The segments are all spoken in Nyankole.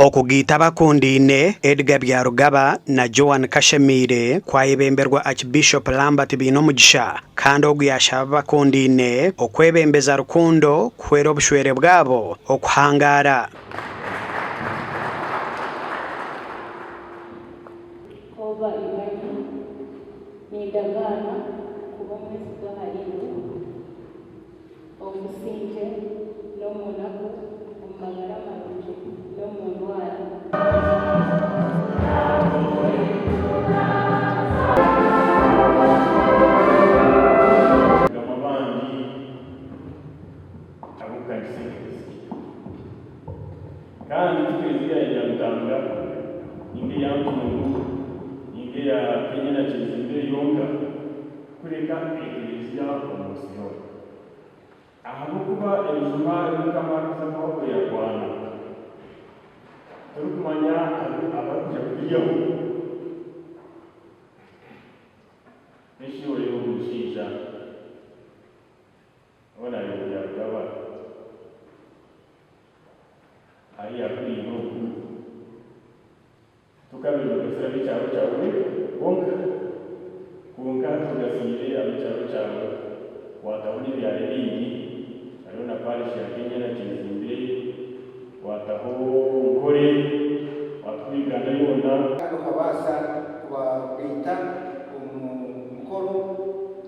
Okugaita abakundaine, Edgar Byarugaba na Joan Kashemiire kwayebemberwa Archbishop Lambert Bainomugisha kandi ogu yaashaba abakundaine okwebembeza rukundo kuhwera obushwere bwabo okuhangaara. Oba ibanyi, nindagaana kuba omwesigwa ahariiwe omu busingye n'omu naku, omu magara marungi n'omu ndwara. Gamba abandi ab'okukanisa eklezia. Kandi ti klezia ya Nyarutanga ninga eya Nkungu ninga eya Kenya na Kyezimbire yonka, kureka eklezia omu nsi yoona. Ahabw'okuba ebijuma ebi Mukama arikuza kuha kuyarwana, torikumanya abu abarikwija kubiryaho. N'eshi oreeba ogu mushaija ou naareeba Byarugaba ahu yaakuriire oku, Tokabaire nogasira ab'ekyaro kyawe bonka, kwonka hati ogasiire ab'ekyaro kyawe, waataho n'ebyaro ebindi, hariho na parish ya Kenya na Kyezimbire, waataho Nkore, waataho Uganda yoona. Kandi okabaasa kubagaita omu mukoro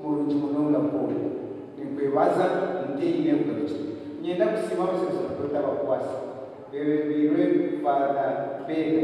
murungi munonga nk'ogu. Ninkwebaza ntaine bugarukiro. Niinyenda kusiima abasacerdote abakwasi. Beebembeirwe Father Beda.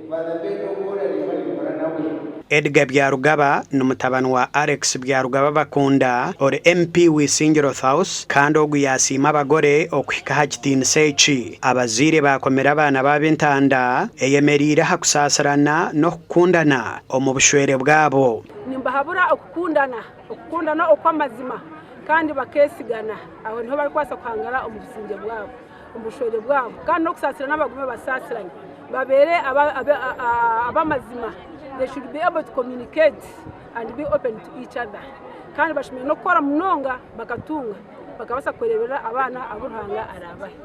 Father Beda ogu orareeba ninkora nawe. Edgar Byarugaba ni mutabani wa Alex Byarugaba Bakunda ori MP w'Isingiro South kandi ogu yasiima abagore okuhika aha kitiinisa eki. Abazaire baakomire abaana baabo entanda eyemereire aha kusaasirana n'okukundana omu bushwere bwabo. Nimbahabura okukundana, okukundana okw'amazima kandi bakeesigana. Aho niho barikubaasa kuhangara omu busingye bwabo. omu bushwere bwabo kandi n'okusaasirana bagume basaasirane babeere ab'amazima they should be able to communicate and be open to each other kandi bashemereire n'okukora munonga bakatunga bakabaasa kureeberera abaana abu Ruhanga araabahe.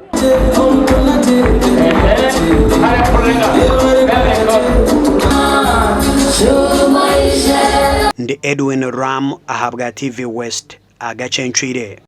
Ndi Edwin Ram ahabwa TV West, agacencwire.